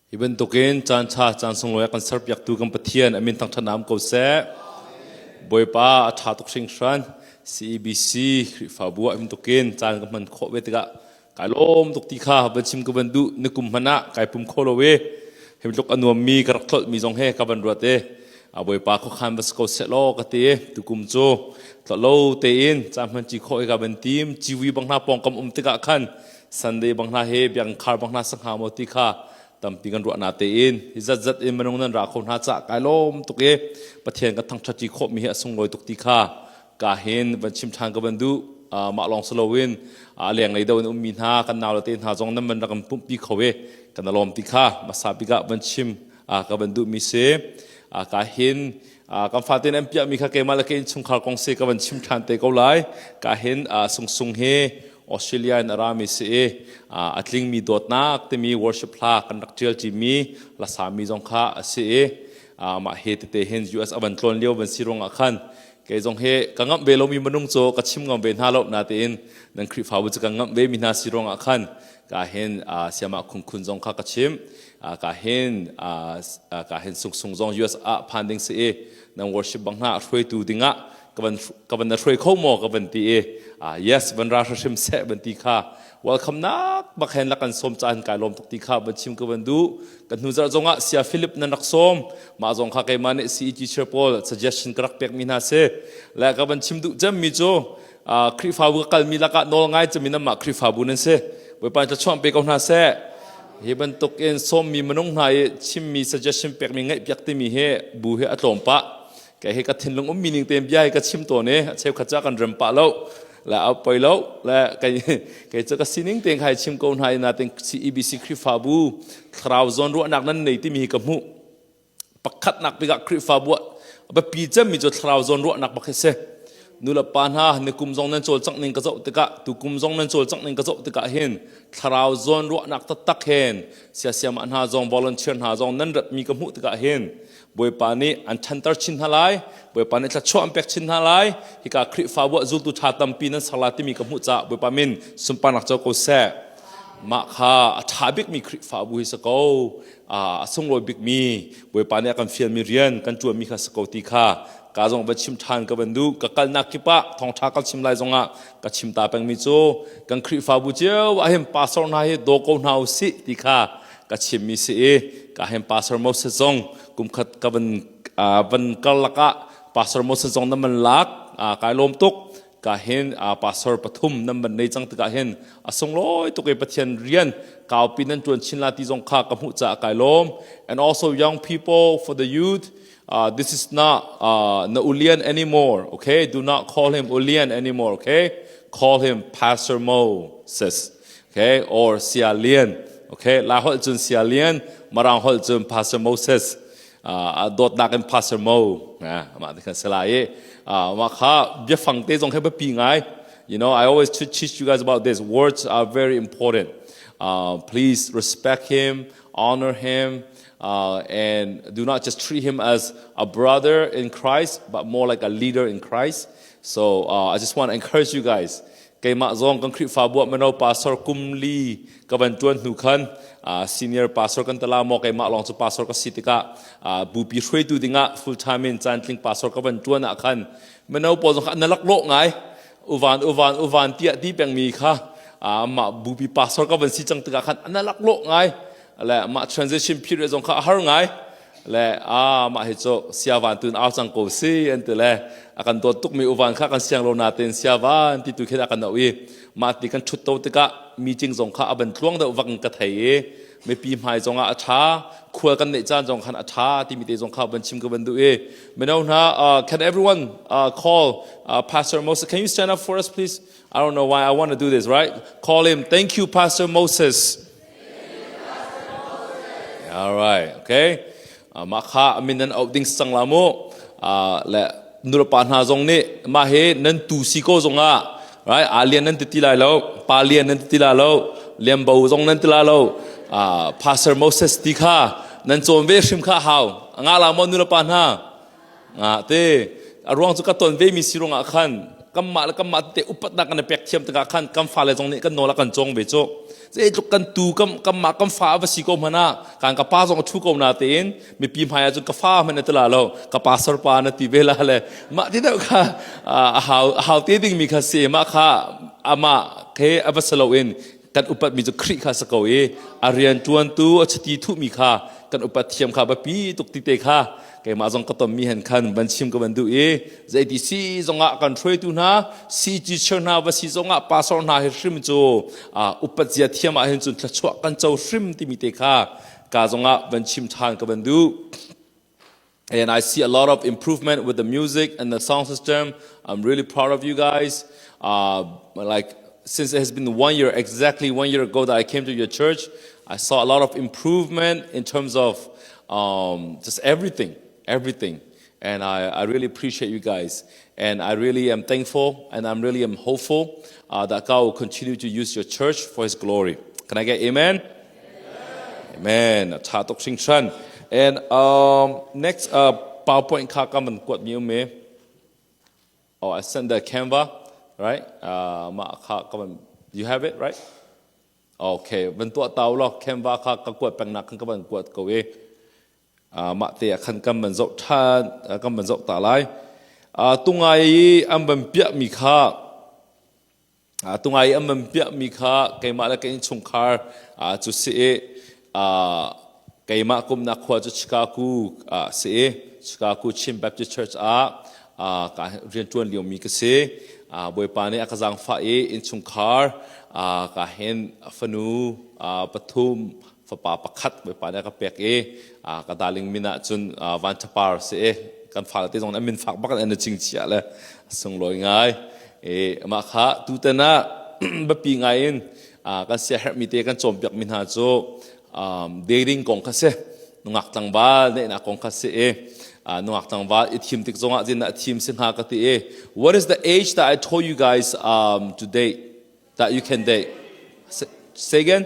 Hi bantukin caan ṭha caan sunglawi a kan serpiaktu kan Pathian a min thangṭhat am ko seh. Bawipa a ṭha tuk hringhran. CEBC Khrihfabu ah bantukin caan ka hman khawh ve tikah kai lawm tuk ti kha van chim ka van duh. Ni kum hmanh ah kai pum kho lo i hi bantuk a nuammi ka rak tlolhmi zong he ka van ruat i a Bawipa khuakhan va si ko seh law ka ti. Tukum cu tlolh lo tein caan hman ci khawh i ka van tim. Civi bang hna pawngkam um tikah khan Sunday bang hna he biakinn khar bang hna sangha maw ti kha tampi kan ruah na tein hi zat zat in minung nan ra kho hna ca kai lawm tuk i Pathian ka thangṭhat khawh mi hi a sunglawi tuk ti kha ka hin van chim ṭhan ka van duh. Mah lawng si loin a lenglei do in ummi hna kan nau le te hna zong nan van rak kan pumhpi kho i kan lawm ti kha hmasa bik ah van chim ka van duh mi si. Ka hin kan fatin an piahmi kha keimah le ke innchungkhar kong si ka van chim ṭhan te ko lai. Ka hin sungsung hi Australia in a rami si i a tlingmi dawtnak timi worship hla kan rak ṭial ṭimi lasami zong kha a si i mah he tete hin US a van tlawn lio van si ruangah khan kei zong he ka ngamh ve lomi minung cu ka chim ngam ve hna lo natein nan Khrihfabu cu ka ngamh ve mi hna si ruangah khan ka hin siamah khunkhun zong kha ka chim, ka hin ka hin sungsung zong US ah phan ding si i nan worship bang hna hruaitu dingah ka van na hruai kho maw ka van ti i, yes, van ra hrim seh van ti kha welcome nak bak hen lakan som caan kai lawm tuk ti kha van chim ka van du. Kan hnu zarh zongah sia Philip nan rak som, mah zong kha keimah nih CEG chair pawl suggestion ka rak pek mi hna si le ka van chim duh cem mi cu Khrihfabu ka kalmi lakah nawl ngai cem in amah Khrihfabu nan si. Bawipa in thluachuah pe ko hna seh. Hi bantuk in sawmmi minung hna i chimmi suggestion pekmi ngaih piak timi hi bu hi a tlawm pah. Kei hi ka thinlung ummi ning tein bia hi ka chim tawn i a cheukhat ca kan rem pah lo le a poi lo le kei kei cu ka sining tein khai chim ko hna i natin CEBC Khrihfabu thlarau zawn ruahnak nan nei timi hi ka hmuh. Pakhatnak bik ah Khrihfabu ah biapi cemmi cu thlarau zawn ruahnak bak hi si. Nulepa hna, ni kum zong nan cawlcangh ning ka zoh tikah, tu kum zong nan cawlcangh ning ka zoh tikah hin thlarau zawn ruahnak taktak hin siasiamah hna zong volunteer hna zong nan ratmi ka hmuh tikah hin Bawipa nih an ṭhanter chin hna lai, Bawipa nih thluachuah an pek chin hna lai. Hika Khrihfabu ah zultu ṭha tampi nan ser lai timi ka hmuh caah Bawipa min sunparnak co ko seh. Mah kha a ṭha bikmi Khrihfabu hi si ko. A sunglawi bikmi Bawipa nih a kan fialmi rian kan ṭuanmi kha si ko ti kha ka zong va chim ṭhan ka van duh. Ka kalnak kip ah thawngṭha ka chim lai zongah ka chim ta pengmi cu kan Khrihfabu cio ah hin pastor hna hi daw ko hna u sih ti kha ka chimmi si i ka hen Pastor Moses zong kumkhat ka van van karlak ah Pastor Moses zong nan van lak, kai lawm tuk. Ka hin pastor pathum nan van nei cang tikah hin a sunglawi tuk i Pathian rian kaupi nan tuan chin la ti zong kha ka hmuh caah kai lawm. And also young people, for the youth, this is not na Ulian anymore, okay? Do not call him Ulian anymore, okay? Call him Pastor Moses, okay, or Sia Lian, okay? Lai holh cun Sia Lian, Marang holh cun Pastor Moses, dawtnak in Pastor Mo mah te khan sala i mah kha biafang te zong he biapi ngai. I always teach you guys about this. Words are very important. Please respect him, honor him, and do not just treat him as a brother in Christ, but more like a leader in Christ. So I just want to encourage you guys. Keimah zong kan Khrihfabu ah mino pastor kum li ka van ṭuan hnu khan senior pastor kan tala maw, keimah lawng cu pastor ka si tikah bupi hruaitu dingah full time in caantling pastor ka van ṭuan ah khan mino pawl zong kha an laklawh ngai. Uvan, uvan, uvan tiah ti pengmi kha mah bupi pastor ka van si cang tikah khan an laklawh ngai le mah transition period zong kha a har ngai le a mah hi cu siavan tun au cang ko si an ti le a kan dawt tukmi uvan kha kan siang lo natein siavan ti tu khin a kan auh i mah ti kan ṭhut to tikah meeting zong kha a ban tluang deuh vak in ka thei i mipi hmai zong ah a ṭha, khual kan neih caan zong khan a ṭha timi te zong kha van chim ka van duh i mino hna, can everyone call Pastor Moses? Can you stand up for us, please? I don't know why I want to do this, right? Call him, "Thank you, Pastor Moses." All right, okay. Mah kha min nan auh ding sang la mu. Le nulepa hna zong nih mah hi nan tu si ko zong ah, right, a lian nan ti ti lai lo, pa lian nan ti ti lai lo, lian bo zong nan ti lai lo. Pastor Moses ti kha nan cawn ve hrim kha hau. Nga la mo nulepa hna? Nga te a ruang cu ka ton ve mi si ruangah khan kanmah le kanmah te upatnak kan i pek thiam tikah khan kan fale zong nih kan nawl a kan cawng ve cu. Zeitluk kan tu kam kan mah kan fa va si ko hmanh ah kan ka pa zong a thu ko na tein mipi hmai ah cun ka fa hmanh na ti la lo ka pastor pa na ti ve la le mah ti deuh kha a hau a hau te ding mi kha si mah kha amah he a va si loin kan upat mi cu Khrih kha si ko i a rian ṭuantu a chiti thuhmi kha kan upat thiam kha biapi tuk ti te kha keimah zong ka tonmi hen khan van chim ka van duh i zeiti si zongah kan hruaitu hna CG chair hna va si zongah pastor hna hi hrim cu upat zia thiam ah hin cun thluachuah kan co hrim timi te kha ka zongah van chim ṭhan ka van duh. And I see a lot of improvement with the music and the sound system. I'm really proud of you guys. Like since it has been one year, exactly one year ago that I came to your church, I saw a lot of improvement in terms of just everything, everything. And I really appreciate you guys. And I really am thankful and I'm really am hopeful that God will continue to use your church for His glory. Can I get amen? Amen. Tha tuk hringhran. And next PowerPoint kha ka man kuat mi um e. Oh, I sent the Canva, right? Ma kha ka man, you have it, right? Okay, van tuah tau lo Canva kha ka kuat peng nak kan ka van kuat ko e. Mah te ah khan kan van zoh ṭhan, kan van zoh ta lai. Tungai i an van piah mi kha Tungai i an van piahmi kha keimah le ka innchungkhar cu si i keimah kumnak khua cu Chicago si i Chicago Chin Baptist Church ah ka rianṭuan liomi ka si. Bawipa nih a ka zaangfah i innchungkhar ka hin fanu pathum fapa pakhat Bawipa nih a ka pek i ka darling min ah cun Van Ṭha Par si i kan fale te zong an min fak bak in an i chingchiah le a sunglawi ngai. I mah kha tutan ah biapi ngai in kan siaherhmi te kan cawnpiakmi hna cu dating kong kha si. Nungak tlangval neihnak kong kha si i nungak tlangval i thim tik zongah zindah thim si hnga ka ti i what is the age that I told you guys to date that you can date? Say, say again.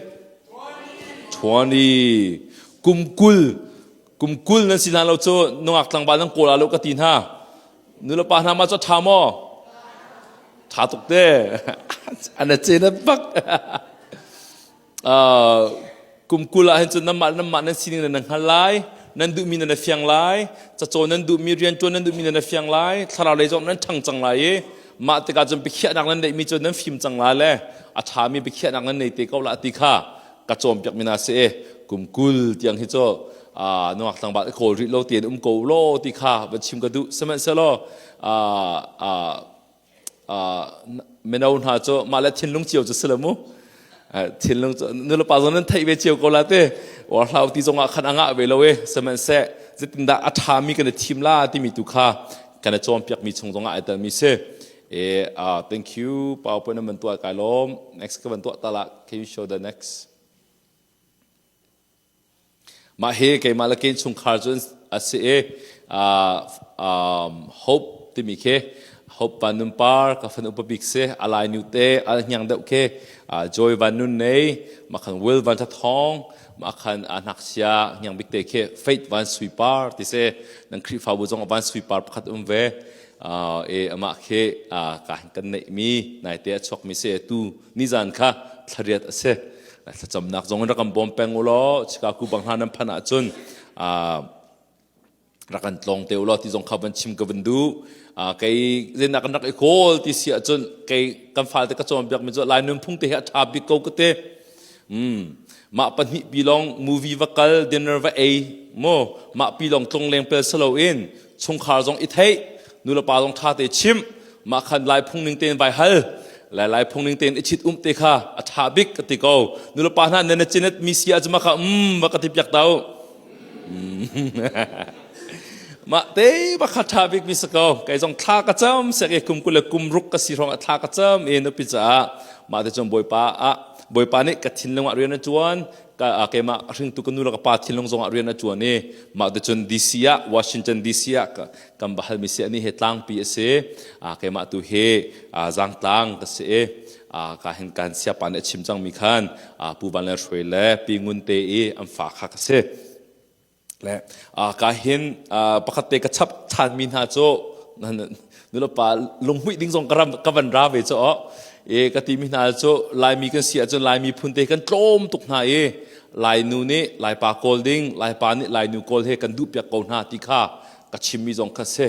20. Kum 20. Kum 20 nan si hna lo cu nungak tlangval nan kawl lo ka ti hna. Nulepa hna ma cu ṭha maw? Ṭha tuk te. An a ce na bak. Kum 20 ah hin cun nanmah nanmah nan sining nan hngal lai, nan duhmi nan fiang lai, cacawn nan duhmi, rianṭuan nan duhmi nan fiang lai, thlarau lei zong nan ṭhang cang lai i mah tikah cun biakhiahnak nan neihmi cu nan fim cang lai le a ṭhami biakhiahnak nan nei te ko la ti kha ka cawnpiakmi hna si i kum 20 tiang hi cu nungak tlangval i kawl rih lo tein um ko law ti kha van chim ka duh. Sihmanhsehlaw mino hna cu mah le thinlung cio cu si lo mu. Thinlung cu nulepa zong nan theih ve cio ko la te war hlau ti zongah khan a ngah ve lo e. Sihmanhseh zeitindah a ṭhami kan i thim la timi tu kha kan i cawnpiakmi chung zongah ai telmi si. E, thank you. PowerPoint na man tuah kai lawm. Next ka van tuah ta la. Can you show the next? Mah hi keimah le ke chungkhar cu a si i Hope timi khi Hope Van Nun Par ka fanu upa bik si a lai nu te a hniang deuh khi Joy Van Nun Nei mah khan Will Van Tha Thawng mah khan a ngakchia hniang bik te khi Faith Van Sui Par ti si nan Khrihfabu zong Van Sui Par pakhat um ve e amah khi ka kan neihmi naite a chuakmi si tu nizan kha thlariat a si thlacamnak zong in rak kan bawm peng u law Chicago bang hna nan phanh ahcun rak kan tlawng te u law ti zong kha van chim ka van duh kei zeinak kan rak i kawl ti si ahcun kei kan fale ka cawnpiak mi cu Lai nunphung te hi a ṭha bik ko ka ti Mah pahnih pi lawng movie va kal, dinner va ei, mu mah pi lawng tlung leng pel si loin chungkhar zong i theih, nulepa zong ṭha te chimh, mah khan lai phung ning tein vai hal, lai lai phung ning tein i ṭhit um te kha a ṭha bik ka ti ko. Nulepa hna nan cinet mi si ahcun mah kha va ka ti piak tau. Mah te bak kha ṭha bik mi si ko. Kei zong thla ka cam sek i kum 26 ka si hrawng ah thla ka cam i nupi caah mah te cun Bawipa ah Bawipa nih ka thinlung ah rian a ṭuan ka keimah hringtu ka nu le ka pa thinlung zong ah rian a ṭuan i mah te cun DC ah Washington DC ah kan va halmi si ani he tlangpi a si keimah tu hi zangtlang ka si i ka hin kan siapa nih a chim cangmi khan Pu Van Le Hruai le Pi Ngun te i an fa kha ka si. Le ka hin pakhat te ka chap ṭhanmi hna cu nulepa lunghmuih ding zong ka ram ka van ra ve cu. E ka timi hna cu Laimi kan si ahcun Laimi phun te kan tlawm tuk hna i Lainu nih Laipa kawl ding, Laipa nih Lainu kawl he kan duhpiak ko hna ti kha ka chimmi zong kha si.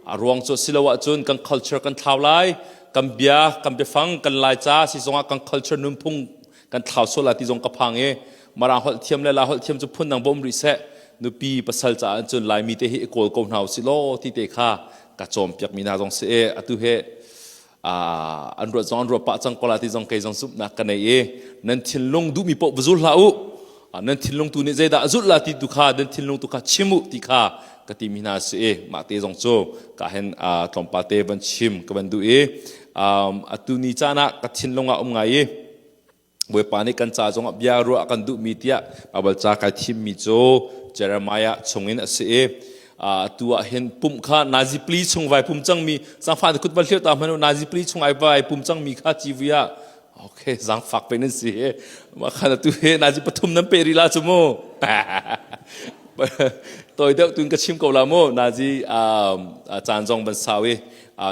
A ruang cu si lo ahcun kan culture kan thlau lai, kan bia, kan biafang, kan Laica si zongah kan culture nunphung kan thlau sual lai ti zong ka phang i Mirang holh thiam le Lai holh thiam cu phun dang bawm rih seh. Nupi pasal caah cun Laimi te hi i kawl ko hna usih law ti te kha ka cawnpiakmi hna zong si i atu he an ruat zong an ruat pah cang ko la ti zong kei zong zumhnak ka nei i nan thinlung duhmi paoh va zul hlah u nan thinlung tu nih zeidah a zulh la ti tu kha nan thinlung tu kha chim u ti kha ka timi hna si i mah te zong cu ka hen tlawmpal te van chim ka van duh i atu ni caan ah ka thinlung ah um ngai i Bawipa nih kan ca zongah bia ruah kan duhmi tiah Baibal ca kai thimmi cu Jeremiah chungin a si i atu ah hin pumh kha nazi pli chung vai pum cangmi zangfah kut van hliau ta hmanh u nazi pli chung ai vai pum cangmi kha civi ah okay zangfak pe nan si mah khan atu he nazi pathum nan pe rih la cu mu toi deuh tun ka chim ko la mu nazi caan zong ban sau i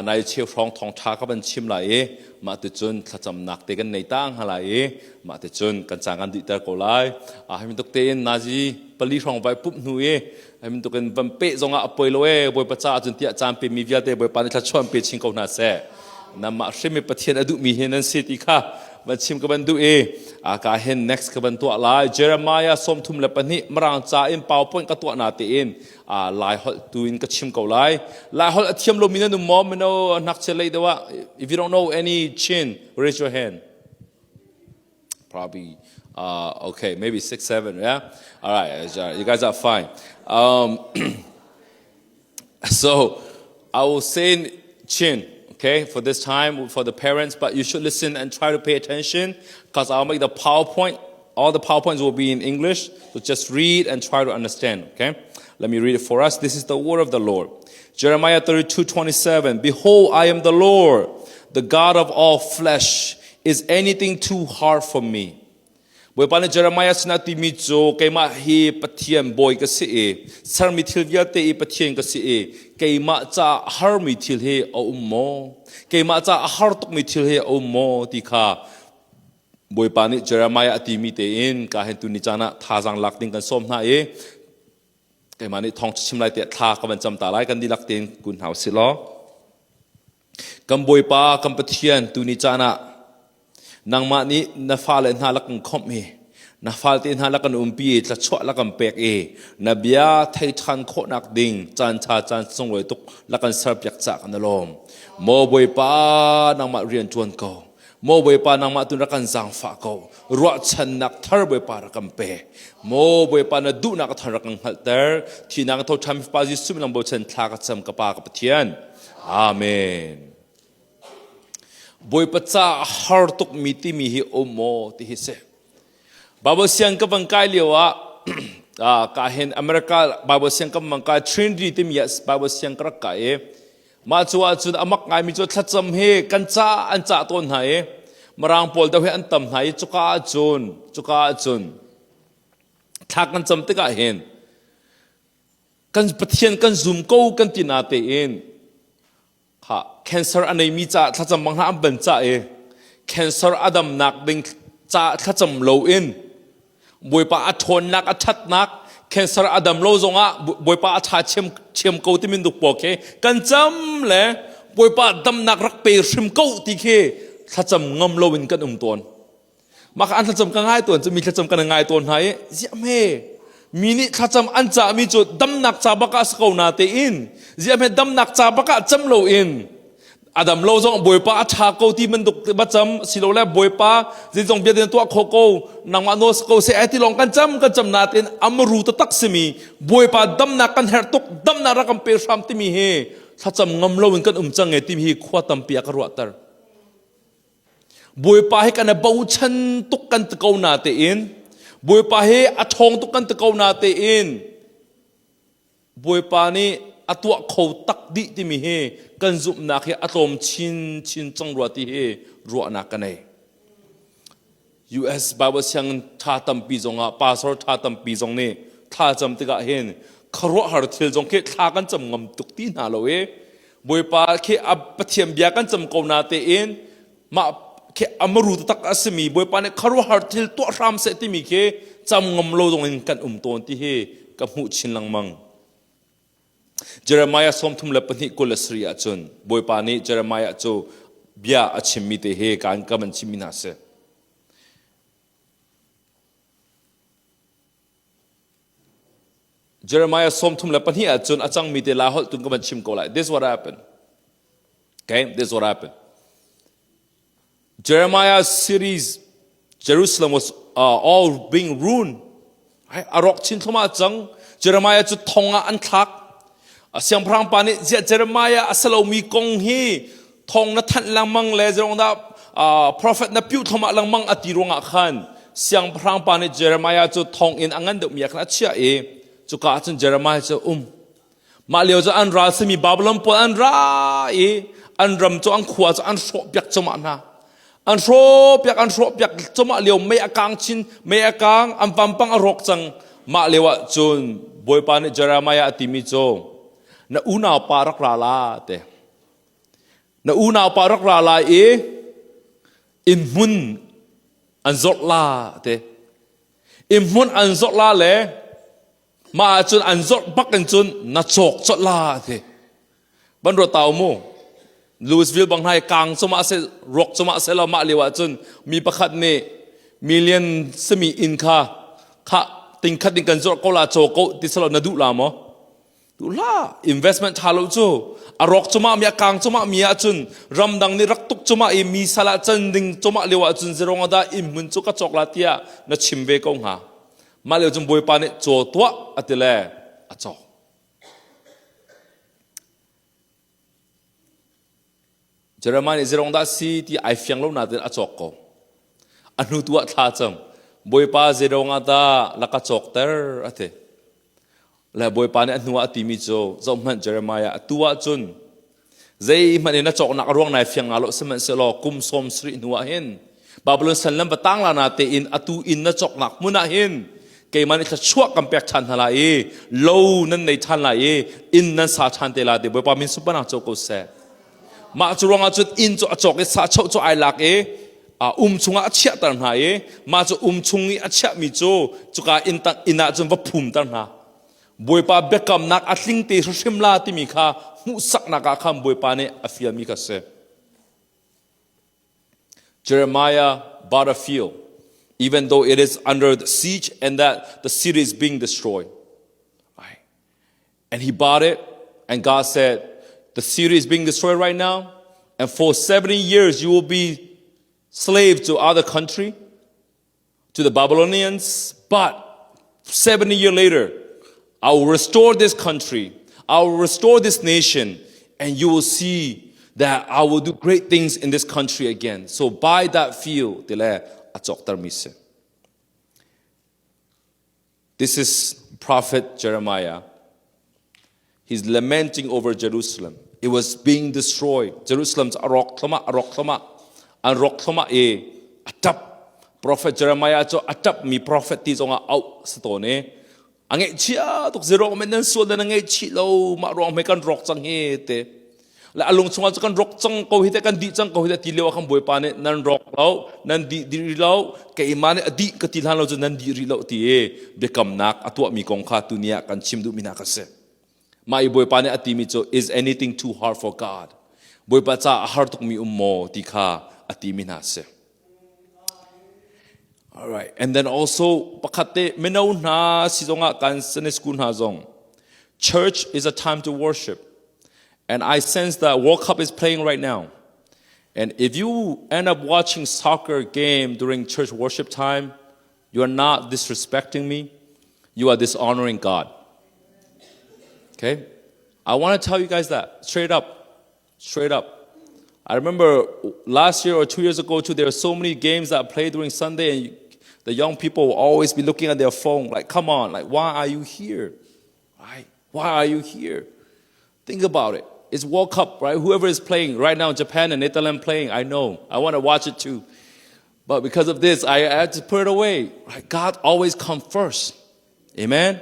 nai cheu hrawng thong tha ka van chim lai i mah ti cun thlacamnak te kan nei ta hnga lai i mah ti cun kan caan kan dihter ko lai a hei tuk tein nazi pali hrawng vai pup hnu i hei tuk in van pe zongah a poi lo e bawipa ca cun tiah caan pe mi vialte bawipa nih thlachuan pe chin ko hna seh namah hrim i pathian a duhmi hi nan si ti kha van chim ka van duh i ka hin next ka van tuah lai Jeremiah 32 mirang ca in powerpoint ka tuah na tein Lai holh tu in ka chim ko lai. Lai holh a thiam lomi nan um maw? Mino ngakchia lei deuh ah if you don't know any Chin, raise your hand. Probably, okay, maybe 6, 7, yeah? All right, you guys are fine. So I will say in Chin, okay, for this time, for the parents, but you should listen and try to pay attention because I'll make the PowerPoint. All the PowerPoints will be in English, so just read and try to understand, okay? Let me read it for us. This is the word of the Lord. Jeremiah 32, 27. Behold, I am the Lord, the God of all flesh. Is anything too hard for me? Bawipa nih Jeremiah sinah timi cu keimah hi Pathian bawi ka si i sermi thil vialte i Pathian ka si i keimah caah a harmi thil hi a um maw? Keimah caah a har tukmi thil hi a um maw? ti kha Bawipa nih Jeremiah a timi tein ka hen tu ni caan ah thazaang lak ding kan sawm hna i keimah nih thawng chim lai tiah thla ka van cam ta lai kan dihlak tein kun hna usih law. Kan Bawipa, kan Pathian, tuni caan ah nangmah nih na fale hna lak kan khawmh i na falte hna lak kan umpi i thluachuah lak kan pek i na bia thei ṭhan khawhnak ding caan ṭha caan sunglawi tuk lak kan serpiak cah kan i lawm. Maw Bawipa, nangmah rian ṭuan ko. Maw Bawipa nangmah tu rak kan zaangfah ko. Ruahchannak thar Bawipa rak kan pe. Maw Bawipa na duhnak thar rak kan hngalhter. Thihnak tho ṭhan Fapa Jesuh min lang bochan thla ka cam ka Pa ka Pathian. Amen. Bawipa ca har tuk mi timi hi um maw ti hi si. Bible siang ka van kai lio ah ka hin America Bible siang ka van kai Trinity timi ah Bible siang ka rak kai i Mah cu ahcun a mak ngaimi cu thlacam hi kan ca an cah tawn hna i Mirang pawl deuh hi an tam hna i cuka ahcun cuka ahcun thla kan cam tikah hin kan Pathian kan zum ko kan ti na tein kha cancer a neimi caah thlacam bang hna an ban cah i cancer a damnak ding caah thlacam loin Bawipa a ṭhawnnak a ṭhatnak cancer a dam lo zongah Bawipa a ṭha chiam chiam ko timi duk pawl khi kan cam le Bawipa damnak rak pe hrim ko ti khi thlacam ngam loin kan um tawn. Mah kha an thlacam ka ngai tawn cu mi thlacam kan ngai tawn hna i ziah hme mi nih thlacam an cahmi cu damnak ca bak ah si ko na tein ziah hme damnak ca bak ah cam loin a dam lo zong bawipa a ṭha ko ti bantuk ba cam silole bawipa zeizong bia tuah kho ko nangmah nawl ko se ai ti lawng kan cam kan cam natin amru taktak simi bawipa damnak kan herh tuk damnak rak kan pe hram timi hi thlacam ngam lo in kan um cang e timi hi khua tampi a ka ruahter bawipa hi kan i bochan tuk kan ti ko na tein bawipa hi a ṭhawng tuk kan ti ko na tein Bawipa nih a tuah kho tak dih timi hi kan zumhnak hi a tlawm chin chin cang rua ti hi ruahnak ka nei. US Bible sianginn tha tampi zongah pastor tha tampi zong nih thla cam tikah hin khuaruahhar thil zong khi thla kan cam ngam tuk ti hna lo i Bawipa khi a Pathian bia kan cam ko na tein mah Khi amaru tak a simi Bawipa nih khuaruahhar thil tuah hram seh timi khi cam ngam lo dong in kan um tawn ti hi ka hmuh chin lengmang. Jeremiah 32 27 ahcun Bawipa nih Jeremiah cu bia a chimmi te hi kan ka van chimmi hna si. Jeremiah 32 ahcun a cangmi te la holh tun ka van chim ko lai. This is what happened. Okay, this is what happened. Jeremiah's cities, Jerusalem was all being ruined. A rawk chin thluma cang. Jeremiah cu thong ah an thlak. Siangpahrang pa nih Jeremiah a salomi kong hi thong na thanh lengmang le zerong dah prophet na piu thloma lengmang a ti ruangah khan siangpahrang pa nih Jeremiah cu thong in a ngan deuhmi ah khan a chiah i cuka ah cun Jeremiah cu um mah lio cu an ral simi Babylon pawl an ra i an ram cu an khua cu an hrawh piak cumah hna an hrawh piak an hrawh piak cumah lio mei a kang chin mei a kang an vampang a rawk cang mah lio ah cun Bawipa nih Jeremiah a timi cu na unau pa rak ra la te Na unaupa rak ra lai i inn hmun an zawrh la te. Inn hmun an zawrh la le mah ahcun an zawrh bak in cun na cawk colh la ti. Ban ruat tau mu. Louisville bang hna i kang cumah se ruak cumah se lo mah lio ahcun mi pakhat nih million simi inn kha kha tingkhat in kan zawrh ko la caw ko ti selo na duh la maw? Tu hlah investment ṭha lo cu a rawk cumah mi a kang cumah mi ahcun ramdang nih rak tuk cumah i mi sal ah can ding cumah lio ahcun zerong ah dah inn hmun cu ka cawk la tiah na chim ve ko hnga mah lio cun bawipa nih caw tuah a ti le a cawk Jeremiah nih zerong dah si ti ai fiang lo nain a cawk ko. A hnu tu ah thla cang. Bawipa zerong ah dah la ka cawkter a ti. Le Bawipa nih a hnu ah a timi cu zohhmanh Jeremiah atu ah cun zeihmanh in na cawknak a ruang nai fiang nga lo sihmanhsehlaw kum sawm sarih hnu ah hin Babylon sal lam va tang la na tein atu in na cawknak hmun ah hin keimah nih thluachuah kan pek ṭhan hna lai i lo nan nei ṭhan lai i inn nan sa ṭhan te lai ti Bawipa min sunparnak co ko seh. Mah cu ruangah cun inn cu a cawk i sachoh cu ai lak i um chungah a chiahter hna i mah cu um chung i a chiahmi cu cuka inn tang inn ah cun va phumter hna. Bawipa biakamnak a tling te hrimhrim la timi kha hmuhsaknak ah khan Bawipa nih a fialmi kha si. Jeremiah bought a field, even though it is under the siege and that the city is being destroyed. Right? And he bought it, and God said, The city is being destroyed right now, and for 70 years you will be slave to other country, to the Babylonians, but 70 years later, I will restore this country. I will restore this nation, and you will see that I will do great things in this country again. So buy that field. This is prophet Jeremiah. He's lamenting over Jerusalem. It was being destroyed. Jerusalem cu a rawk thlama, a rawk thlama, an rawk thlama i a ṭap. Prophet Jeremiah cu a ṭapmi prophet ti zongah auh si tawn i a ngaihchia tuk zero men nan sual nan ngaihchih lo mah ruang hme kan rawk cang hi te le a lung chungah cu kan rawk cang ko hi te kan dih cang ko hi te ti lio ah khan bawipa nih nan rawk lo nan dih rih lo keimah nih a dih ka ti hlan lo cu nan dih rih lo ti i biakamnak a tuahmi kong kha tuni ah kan chim duhmi hna kha si mah i bawipa nih a timi cu is anything too hard for God bawipa caah a har tukmi um maw ti kha a timi hna si All right. And then also pakhat te mino hna si zongah kan Sunday school hna zong church is a time to worship. And I sense that World Cup is playing right now. And if you end up watching soccer game during church worship time, you are not disrespecting me. You are dishonoring God. Okay? I want to tell you guys that straight up. Straight up. I remember last year or 2 years ago too, there were so many games that played during Sunday and the young people will always be looking at their phone like, come on, like, why are you here? Right? Why are you here? Think about it. It's World Cup, right? Whoever is playing right now, Japan and Netherlands playing, I know. I want to watch it too. But because of this, I had to put it away. Right? God always comes first. Amen.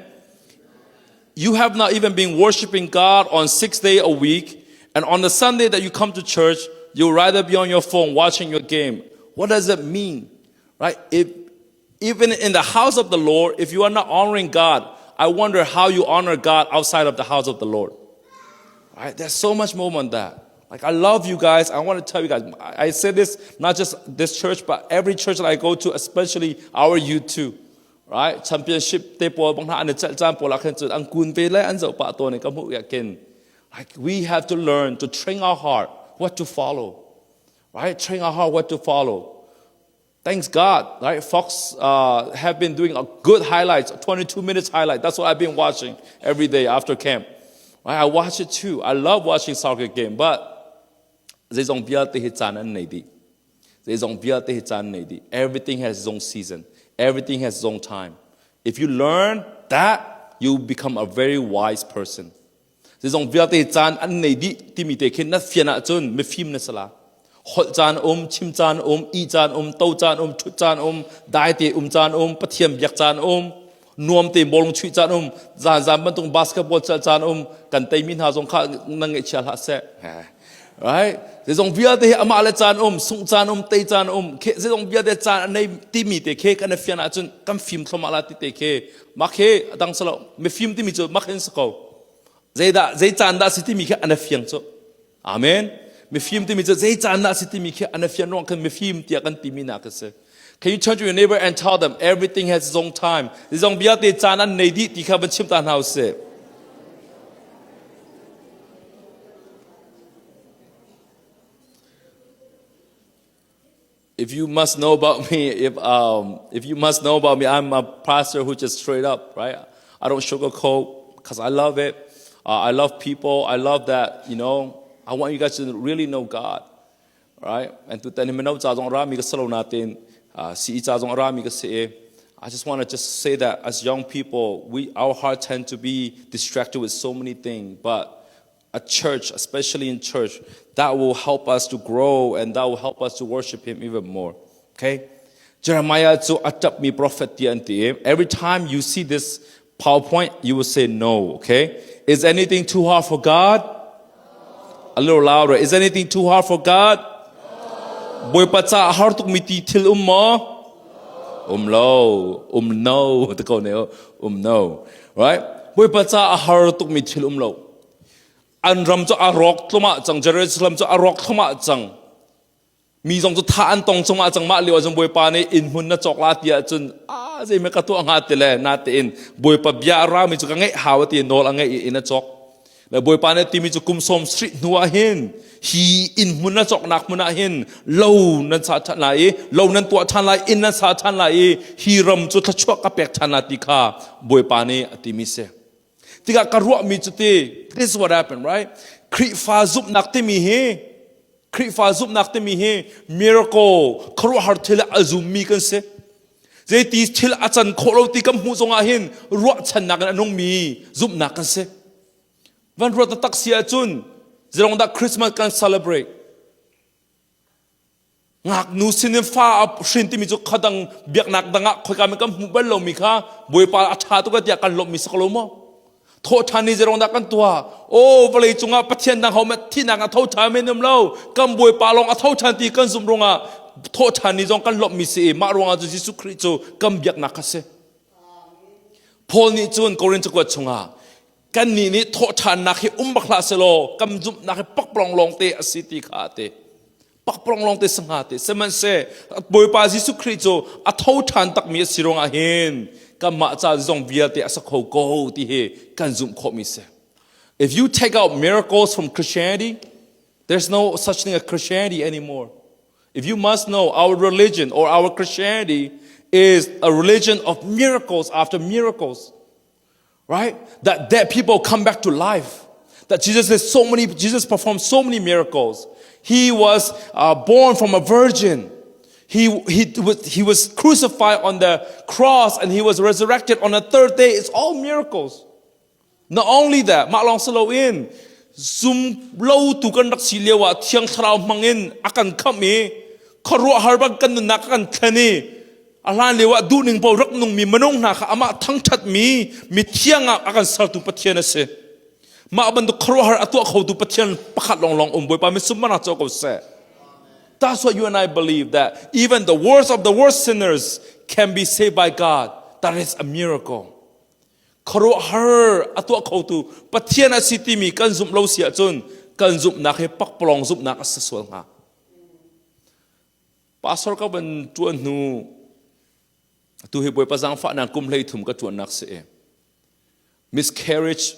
You have not even been worshiping God on 6 day a week, and on the Sunday that you come to church, you'll rather be on your phone watching your game. What does it mean? Right? If even in the house of the Lord, if you are not honoring God, I wonder how you honor God outside of the house of the Lord. Right? There's so much more on that. Like I love you guys. I want to tell you guys. I, I say this not just this church, but every church that I go to, especially our U2. Right? Championship te pawl bang hna an i celh caan pawl ah khin cun an kun ve le an zoh pah tawn i ka hmuh ya kin. Like we have to learn to train our heart what to follow. Right? Train our heart what to follow. Thanks God, right? Fox uh, have been doing a good highlights, 22 minutes highlight. That's what I've been watching every day after camp. Right? I watch it too. I love watching soccer game, but zeizong vialte hi caan an nei dih. Zeizong vialte hi caan nei dih. Everything has its own season. Everything has its own time. If you learn that, you become a very wise person. Zeizong vialte caan an nei dih timi te khin na fian ahcun mifim na si la. Holh caan um, chim caan um, ih caan um, to caan um, ṭhut caan um, dai te um caan um, Pathian biak caan um, nuam te bawlung chuih caan um, zan zan bantuk basketball celh caan um, kan teimi hna zong kha na ngaihchia hlah seh. Right? Zeizong vialte hi amah le caan um, sungh caan um, tei caan um, khe zeizong vialte caan a nei timi te khe kan i fian ahcun kan fim thluahmah la ti te khe mak he dang salo mifim timi cu mak hin si ko. Zeidah zei caan dah si timi khi an i fiang cu. Amen. Mifim timi cu zei caan dah si timi khi an i fian ruang khan mifim tiah kan timi nak a si. Can you turn to your neighbor and tell them everything has its own time? Zeizong vialte caan an nei dih ti kha van chim ta hna usih. If you must know about me, if um, if you must know about me, I'm a pastor who just straight up, right? I don't sugarcoat because I love it. Uh, I love people. I love that, you know. I want you guys to really know God, right? And to tell him, no, ca zong ra mi ka salo na tin, si ca zong ra mi ka si. I just want to just say that as young people, we our heart tend to be distracted with so many things, but a church, especially in church, that will help us to grow and that will help us to worship Him even more. Okay? Jeremiah cu a ṭapmi prophet ti an ti. Every time you see this PowerPoint, you will say no, okay? Is anything too hard for God? A little louder. Is anything too hard for God? Bawipa ca har tuk mi ti thil um maw? Um lo. Um no. Te ko ne um no. Right? Bawipa ca a har tuk mi thil um lo. An ram cu a rawk tlumah cang. Jerusalem cu a rawk thlumah cang. Mi zong cu thah an tong cungah cang mah lio ah cun Bawipa nih inn hmun na cawk la ti ahcun a zei ka tuah hnga ti le natein Bawipa bia a rami cu ka ngeih hau ti nawl a ngeih i inn a cawk. Le Bawipa nih timi cu kum sawm sri hnu ah hin hi inn hmun na cawknak hmun ah hin lo nan sa ṭhan lai i lo nan tuah ṭhan lai inn nan sa ṭhan lai i hi ram cu thluachuah ka pek ṭhan lai ti kha Bawipa nih a timi si. Tikah ka ruahmi cu ti this is what happened right Khrihfa zumhnak timi hi Khrihfa zumhnak timi hi miracle khuaruahhar thil a zummi kan si. Zeiti thil a can khawh lo ti kan hmuh zongah hin ruahchannak in a nungmi zumhnak kan si. Van ruat taktak si ahcun zeirong dah Christmas kan celebrate? Ngaknu sinin fa a hrin timi cu khadang biaknak dang ah khoika men kan hmuh bal lomi kha Bawipa a ṭha tuk tiah kan lawmhmi si ko lo maw? Thawhṭhan ni zeirong dah kan tuah? Aw vawlei cungah Pathian dang hohmanh thihnak a tho ṭhan men um lo. Kan Bawipa lawng a tho ṭhan ti kan zumh ruangah thawhṭhan ni zong kan lawmhmi si i mah ruangah cu Jesuh Khrih cu kan biaknak kha si. Paul nih cun Korin cakuat chungah kannih nih thawhṭhannak hi um bak hlah selaw kan zumhnak hi pakpalawng lawngte a si ti kha a ti. Pakpalawng lawngte si hnga ti. Sihmanhseh Bawipa Jesuh Khrih cu a tho ṭhan takmi a si ruangah hin kanmah ca zong vialte a sa kho ko ti hi kan zumh khawhmi si. If you take out miracles from Christianity, there's no such thing as Christianity anymore. If you must know, our religion or our Christianity is a religion of miracles after miracles. Right? That dead people come back to life. That Jesus did so many, Jesus performed so many miracles. He was uh, born from a virgin. He, he, was, he was crucified on the cross and he was resurrected on the third day. It's all miracles. Not only that, mah lawng si loin zum lo tu kan rak si lio ah Thiang Thlarau hmang in a kan khamh i khuaruahhar bang kan nunnak a kan thlen i a hlan lio ah duhning paoh rak nungmi minung hna kha amah thangṭhatmi mithiang ah a kan sertu Pathian a si. Mah bantuk khuaruahhar a tuah khotu Pathian pakhat lawnglawng um Bawipa mitsum mana co ko seh. That's what you and I believe that even the worst of the worst sinners can be saved by God. That is a miracle. Khuaruahhar a tuah khotu Pathian a si timi kan zumh lo si ahcun kan zumhnak hi pakpalawng zumhnak a si sual hnga. Pastor ka van ṭuan hnu tu hi Bawipa zaangfahnak kum 13 ka ṭuannak si i miscarriage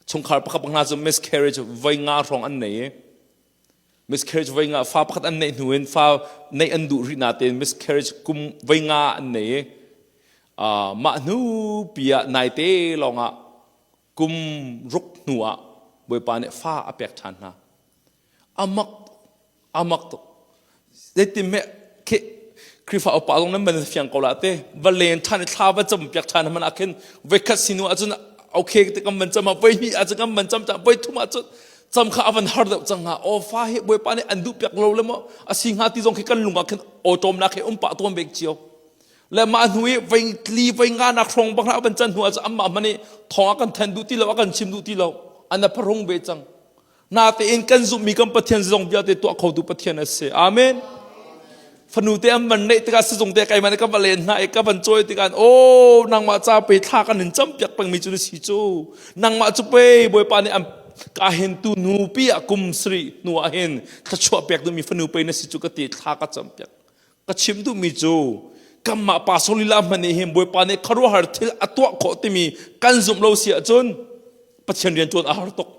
chungkhar pakhat hna cu miscarriage voi nga hrawng an nei i miscarriage voi nga fa pakhat an neih hnu in fa neih an duh rih natein miscarriage kum voi nga an nei i mah hnu pi ah naite lawngah kum ruk hnu ah Bawipa nih fa a pek ṭhan hna. Amak amak tuk. Zeitin hme khi Khrihfa upa zong nan ban fiang ko la te va len ṭhan i thla va cam piak ṭhan hmanh ah khin voikhat sinu ahcun okay te kan van cam ah voi hnih ahcun kan van cam cang voi thum ahcun cam kha a van har deuh cang hnga aw fa hi Bawipa nih an duh piak lo le maw a si hnga ti zong khi kan lung ah khin awṭawmnak he um pah tawn bek cio le mah hnu i voi li voi nga nak hrawng bak a van can hnu ahcun amah hmanh i thawng a kan then duh ti lo a kan chim duh ti lo an a pharung ve cang Natein kan zumhmi kan Pathian zong vialte tuah khotu Pathian a si. Amen. Fanu te an van neih tikah sizung te keimah nih ka va len hna i ka van cawi tikah oh nangmah ca pe thla kan in cam piak pengmi cu na si cu nangmah cu pe Bawipa nih an ka hin tu nu pi ah kum sarih hnu ah hin thluachuah pek duhmi fanu pe na si cu ka ti thla ka cam piak ka chim duhmi cu kanmah pastor lila hmanh nih hin Bawipa nih khuaruahhar thil a tuah khawh timi kan zumh lo si ahcun Pathian rian ṭuan a har tuk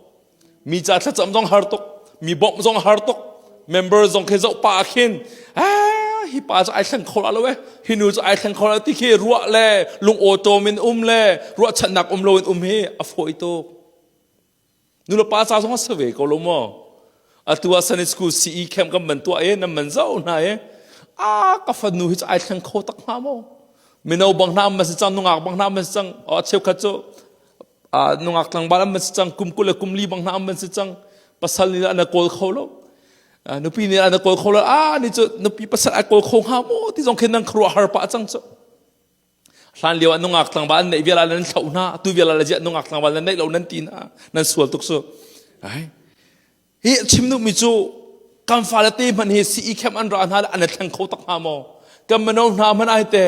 mi ca thlacam zong har tuk mi bawmh zong har tuk member zong khi zoh pa khin ah hi pa cu ai thleng kho la lo eh hi nu cu ai thleng kho la ti khi ruah le lung awtawm in um le ruahchannak um lo in um hi a fawi tuk nu le pa ca zong a si ve ko lo maw atu ah Sunday school CE camp kan man tuah e nan man zau hna e a ka fanu hi cu ai thleng kho tak hnga maw mino bang hna man si cang nungak bang hna man si cang a cheukhat cu nungak tlangval an si cang kum 20 le kum 40 bang hna an si cang pasal nih an kawl kho lo nupi nih an kawl kho lo ah ni cu nupi pasal ai kawl kho hnga maw ti zong khin nan khuaruah har pah cang cu hlan lio ah nungak tlangval an neih vial ah nan thloh hna tu vial ah le ziah nungak tlangval nan neih lo nan ti hna nan sual tuk su ai Hi a chim duhmi cu kan fale te hmanh hi CE camp an ra hna le an i thleng kho tak hnga maw? Kan mino hna hmanh ai te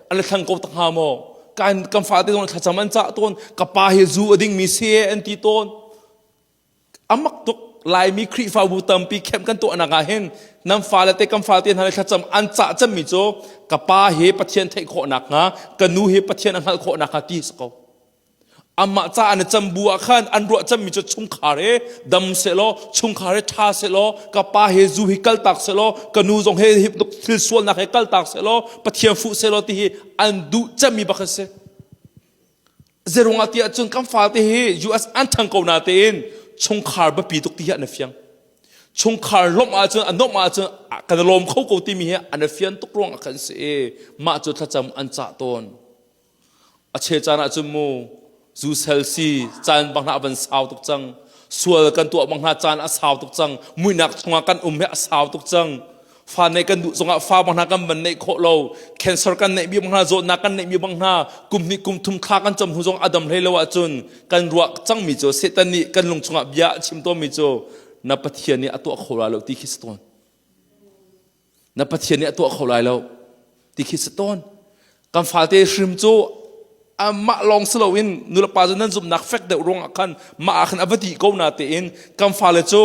an i thleng kho tak hnga maw? Kan kan fate zong thlacam an cah tawn. Ka pa hi zu a dingmi si e an ti tawn. Amak tuk Laimi Khrihfabu tampi camp kan tuahnak ah hin nan fale te kan fale te hna le thlacam an cah cemmi cu ka pa hi Pathian theih khawhnak hnga ka nu hi Pathian a hngalh khawhnak hnga ti si ko. Amah ca an i cam bu ah khan an ruah cammi cu chungkhar he dam sehlaw chungkhar he ṭha sehlaw ka pa he zu hi kaltak sehlaw ka nu zong he hi thil sualnak he kaltak sehlaw Pathian fuh sehlaw ti hi an duh cemmi bak a si. Zeruangah tiah cun kan fate hi US an ṭhang ko na tein chungkhar biapi tuk ti hi an i fiang. Chungkhar lawmh ahcun a nuamh ahcun kan i lawm kho ko timi hi an i fian tuk ruangah khan si i mah cu thlacam an cah tawn. A chel caan ahcun mu zu sel si caan bang hna a van sau tuk cang. Sual kan tuah bang hna caan a sau tuk cang. Muihnak chungah kan um hi a sau tuk cang. Fa neih kan duh zongah fa bang hna kan van neih khawh lo. Cancer kan neih mi bang hna, zawtnak kan neih mi bang hna, kum hnih kum thum thla kan cam hnu zong a dam hlei lo ahcun kan ruah cangmi cu Satan nih kan lung chungah bia a chim tawnmi cu na Pathian nih a tuah kho lai lo ti khi si tawn. Na Pathian nih a tuah kho lai lo ti khi si tawn. Kan falte hrim cu amah lawng si loin nulepa cu nan zumhnak fek deuh ruangah khan mah ah khan a va dih ko na tein kan fale cu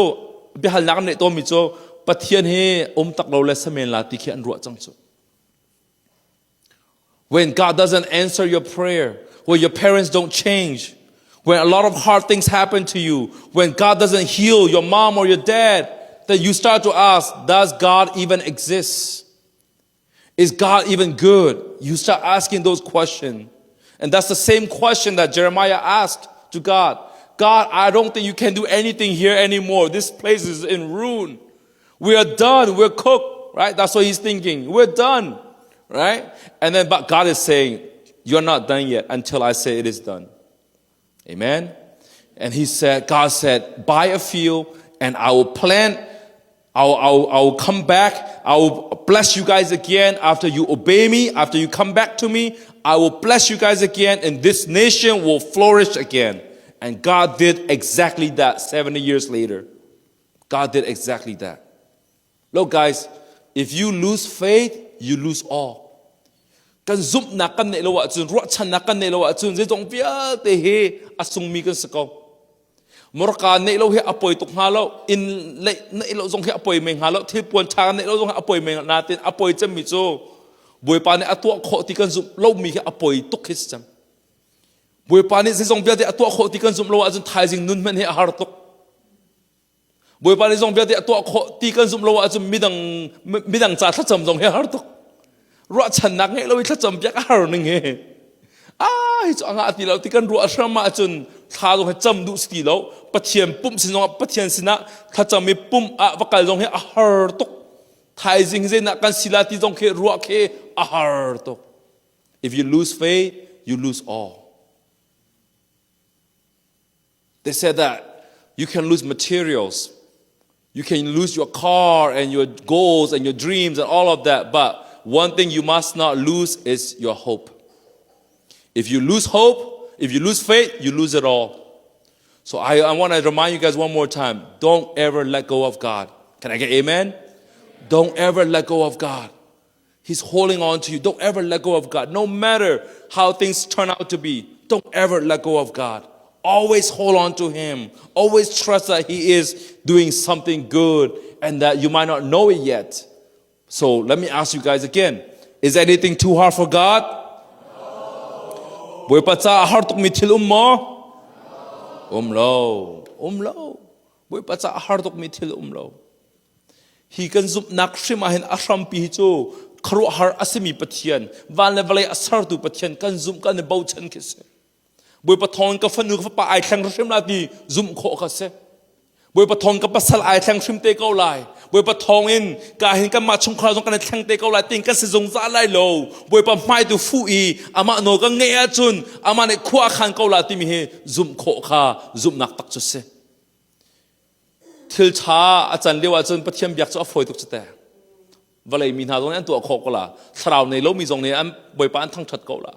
biahalnak an neih tawnmi cu Pathian hi um tak lo le samen la ti khi an ruah cang cu. When God doesn't answer your prayer, when your parents don't change, when a lot of hard things happen to you, when God doesn't heal your mom or your dad, then you start to ask, does God even exist? Is God even good? You start asking those questions. And that's the same question that Jeremiah asked to God. God, I don't think you can do anything here anymore. This place is in ruin. We are done. We're cooked, right? That's what he's thinking. We're done, right? And then, but God is saying, you're not done yet until I say it is done. Amen. And he said, God said, buy a field and I will plant I'll, I'll, I'll come back. I will bless you guys again after you obey me, after you come back to me. I will bless you guys again and this nation will flourish again. And God did exactly that 70 years later. God did exactly that. Look guys, if you lose faith, you lose all. Kan zumhnak kan neih lo ahcun, ruahchannak kan neih lo ahcun zeizong vialte hi a sungmi kan si ko. Morka neih lo hi a poi tuk hnga lo, inn neih lo zong hi a poi men hnga lo, thilpuan ṭha neih lo zong hi a poi men natin a poi cemmi cu Bawipa nih a tuah khawh ti kan zumh lomi hi a poi tuk hi si cang. Bawipa nih zeizong vialte a tuah khawh ti kan zumh lo ahcun thaizing nun hmanh hi a har tuk. Bawipa nih zong vialte a tuah khawh ti kan zumh lo ahcun midang midang ca thlacam zong hi a har tuk. Ruahchannak ngeih lo i thlacam piak a har ning hi. Ah hi cu a ngah ti lo ti kan ruah hram ahcun thla zong hi cam duh si ti lo. Pathian pumh sin zongah Pathian sinah thlacam i pumh ah va kal zong hi a har tuk. Thaizing zeinak kan si la ti zong khi ruah khi a har tuk. If you lose faith, you lose all. They said that you can lose materials, you can lose your car and your goals and your dreams and all of that, but one thing you must not lose is your hope. If you lose hope, if you lose faith, you lose it all. So I, I want to remind you guys one more time don't ever let go of God. Can I get amen? Don't ever let go of God. He's holding on to you. Don't ever let go of God. No matter how things turn out to be, don't ever let go of God. Always hold on to Him. Always trust that He is doing something good and that you might not know it yet. So let me ask you guys again Is anything too hard for God? Bawipa ca a har tukmi thil um maw? Um lo. Um lo. Bawipa ca a har tukmi thil um lo. Hi kan zumhnak hrim ah hin a hrampi hi cu khuaruahhar a simi Pathian, van le vawlei a sertu Pathian kan zumh kan i bochan khi si. Bawipa thawng ka fanu ka fapa ai thleng hrim la ti zumh khawh kha si. Bawipa thawng ka pasal ai thleng hrim te ko lai. Bawipa thawng in ka hin kanmah chungkhar zong kan i thleng te ko lai tin kan si zungzal lai lo. Bawipa hmai tu fuh i amah nawl kan ngeih ahcun amah nih khua a khan ko la timi hi zumh khawh kha zumhnak tak cu si. Thil ṭha a can lio ahcun Pathian biak cu a fawi tuk cu te. Vawlei mi hna zong nih an tuah khawh ko la. Thlarau nei lomi zong nih an Bawipa an thangṭhat ko la.